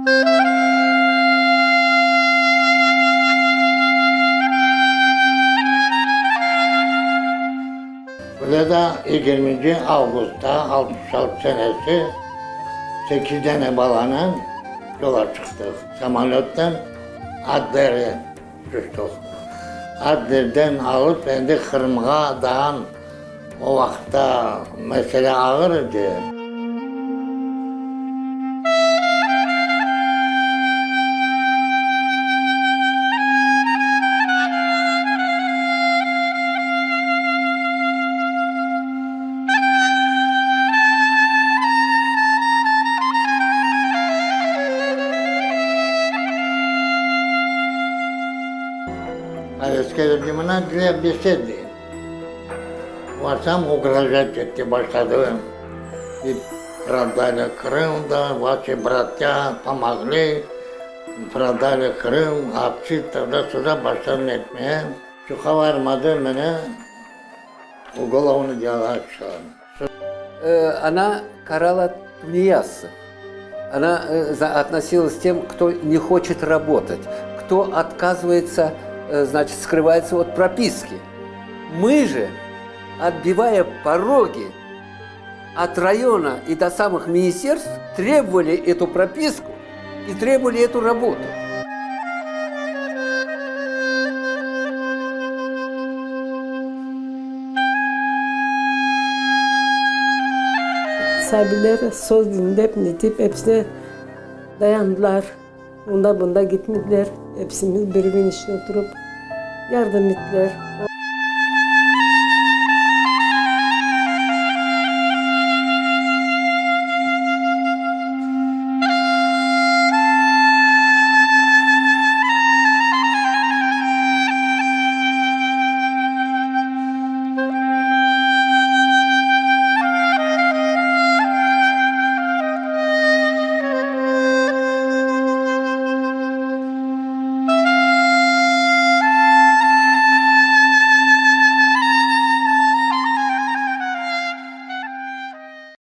Böyle da yigirminci avgustta 66 senesi sekiz dane balanen yola çıqtıq. Samolötten Adlerge tüştik. Adlerden alıp endi Qırımğa dağan o vaqıtta mesele ağır edi. Повестка berdi mına для беседы. Varsam ugrojat ete başladı. И продали Крым da, vaşi bratya pomogli, продали Krım, otцы туда-сюда başladım etmeye. Çoqa varmadı, meni ugolovnıy delağa çıqardı. Она карала тунеядцев. Она относилась к тем, кто не хочет работать, кто отказывается, значит, скрывается от прописки. Мы же, отбивая пороги от района и до самых министерств, требовали эту прописку и требовали эту работу. Sabiyler söz diñlep, netip, episi dayandılar. Onda-bunda gitmediler. Epsimiz bir evin içinde oturıp, yardım ettiler.